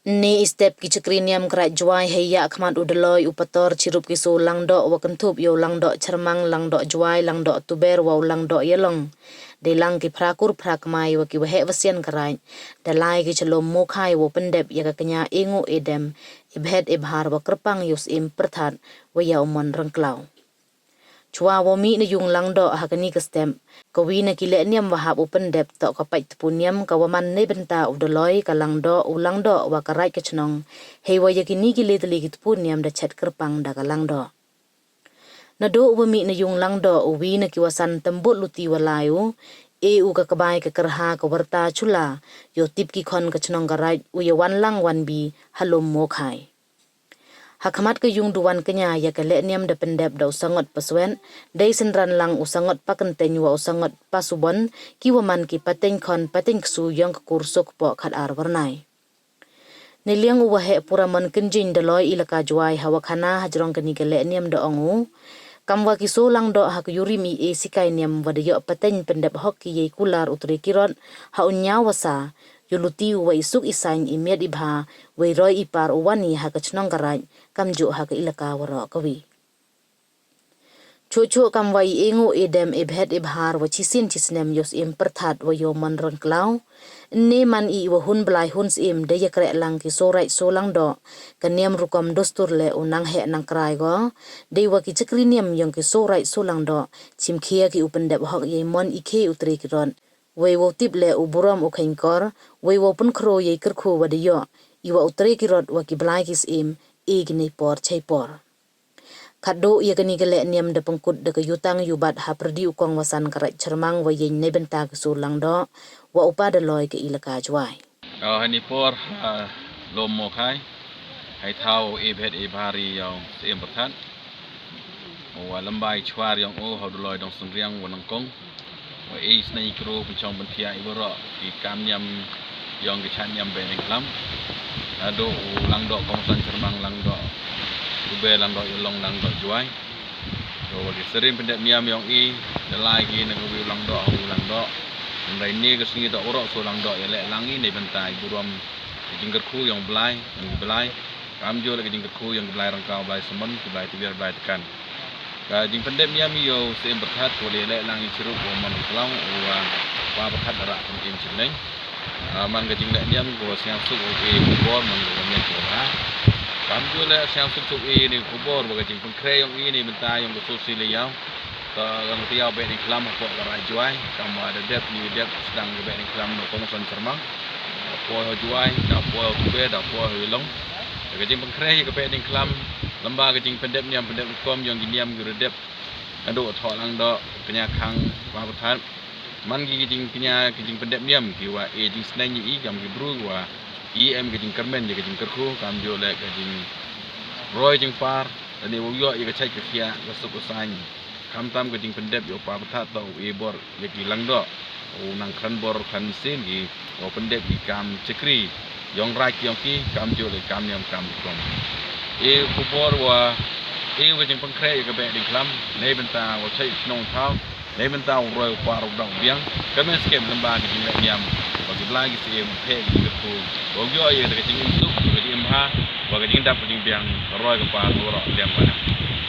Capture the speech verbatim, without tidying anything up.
Ynne i step ki chakri niam ka Raij Jowai hei yakhmat u Daloi u Pator chirup ki soo Langdoh wa kynthup ya u Langdoh Chyrmang, Langdoh Jowai, Langdoh Tuber wa u Langdoh Ialong. Dei lang ki phra kur phra kmai wa ki waheh wasian ka Raij da lai ki cha Lum Mookhai wow pyndep ya ka kñia Engu Edem, Ebhet Ebhar wa kyrpang ya u Syiem Pyrthat wa ya u Mon Ryngklaw. Chwa wow mih na yung Langdoh ha kani ka step, ka wi na ki lehniam wa hap u pyndep toh ka pait tpu niam ka wa man neibynta u Daloi, ka Langdoh, u Langdoh wa ka Raij ka chnong. Heiwa ya kini ki le tylli ki tpu niam da chet kyrpang da ka Langdoh. Nadooh wa mih na yung Langdoh, u wi na ki wa san tymbut luti wa lai u, e u ka kbai ka kyrha ka wyrta chula yow tip ki khon ka chnong ka Raij u ya wan lang wan bi ha Lum Mookhai. Hakhmat ka yung du wan kñia ya ka lehniam da pyndep da u Sangot Paswet, dei synran lang u Sangot Pakynteñ wa u Sangot Pasubon, ki wa man ki pateiñ khon pateiñ ksu yong ka kur Sookpoh Khatar Wyrnai. Neiliang u waheh puramon kynjing Daloi Elaka Jowai hawa khana hajrong kani ka lehniam da ong u, kam wa ki soo Langdoh ha ka yurim i e sikai niam wa da yoh pateiñ pyndep hok ki yei kular u Tre Kirot ha u ñiaw wa sa, yow luti u wa i suk i saiñ, i miat i bha, wei roi i par u wan i ha ka chnong ka Raij, kamjooh ha ka Elaka waroh kawi. Chooh chooh kam wa i Engu Edem, Ebhet Ebhar wa chisien chisnem yow Syiem Pyrthat wa yow Mon Ryngklaw. Ynne man i wa hun blai hun syiem, dei yakreh lang ki soo Raij soo Langdoh. Ka niam rukom dustur le u nang heh nang krai ko. Dei wa ki chakri niam yong ki soo Raij soo Langdoh, chimkhia ki u pyndep hok yei mon i khe u Tre Kirot. Wei wow tip le u burom u kheiñkor, wei wow pynkhroo yei kyrkhu wa da yoh i wa u Tre Kirot wa ki blai ki syiem, e ki nei por chei por. Khatduh ya kani ka lehniam da pynkut da ka yutang yubat ha pyrdi u kong wa san ka Raij Chyrmang wa yeng neibynta ki soo Langdoh wa u Pa Daloi ka Elaka Jowai. Ka hani por ha Lum Mookhai, hei thaw Ebhet Ebhar i yow Syiem Pyrthat, wa lamba i chwar yong u ha u Daloi Dongsynriang wa nyngkong. Wa e snei kru pynchong pynthiah i waroh ki kam niam yong ki chad niam Behdieñkhlam. Nadooh u Langdoh Kongsan Chyrmang, Langdoh Tuber, Langdoh Ialong, Langdoh Jowai. Wa ki sarim pyndep niam yong i da lai ki na ka wi u Langdoh ha u Langdoh. Ynda ynne ka sngi toh waroh soo Langdoh ya leh lang i neibynta i burom, i jingkyrkhu yong Blai, yong ki Blai. Kamjooh le ka jingkyrkhu yong ki Blai Ryngkaw, Blai Samon, ki Blai Tuber, Blai Tkan. Ka jingpyndep niam i yow Syiem Pyrthat, ko le leh lang i chirup u Mon Ryngklaw, u, ah, Pa Pyrthat da rah kam im chimneng. Ah, man ka jingleh niam ko sñiaw suk u e khubor, man ka miat ko ha. Kamjooh le sñiaw suk suk e ni khubor, wa ka jingpynkhreh yong i neibynta yong ka soo Sili Yaw. Ka, ka Tiaw Behdieñkhlam hapoh ka Raij Jowai, kam wa da dep ni dep sdang ka Behdieñkhlam na Kongsan Chyrmang. Da poi ha Jowai, da poi ha Tuber, da poi ha Ialong. Da ka jingpynkhreh ya ka Behdieñkhlam, lamba ka jingpyndep niam pyndep rukom yong ki niam ki ru dep. Nadooh thoh Langdoh, kñia khang, Pa Pyrthat. Man ki, ki jingkñia, ki jingpyndep niam ki wa e jingsneng i kam ki bru wa i em ka jingkyrmen ya ka jingkyrkhu, kamjooh le ka jingroi jingpar, lane wow yoh ya ka chait ka khiah, ka suk ka saiñ. Khamtam ka jingpyndep yow Pa Pyrthat toh u e bor ya ki Langdoh, u nang khan bor khan sien ki, wow pyndep ki kam chakri yong Raij yong ki, kamjooh le kam niam kam rukom. E khubor wa e ka jingpynkhreh ya ka Behdieñkhlam neibynta wow chait chnong thaw, neibynta u roi u par u dang biang, kyrmen skhem lamba ka jingleh niam wa ki Blai ki syiem, phe ki jingkyrkhu, wow yoh ya ka jingim suk, ka jingim bha, wa ka jingdap ka jingbiang, ka roi ka par ka waroh liang wa nang.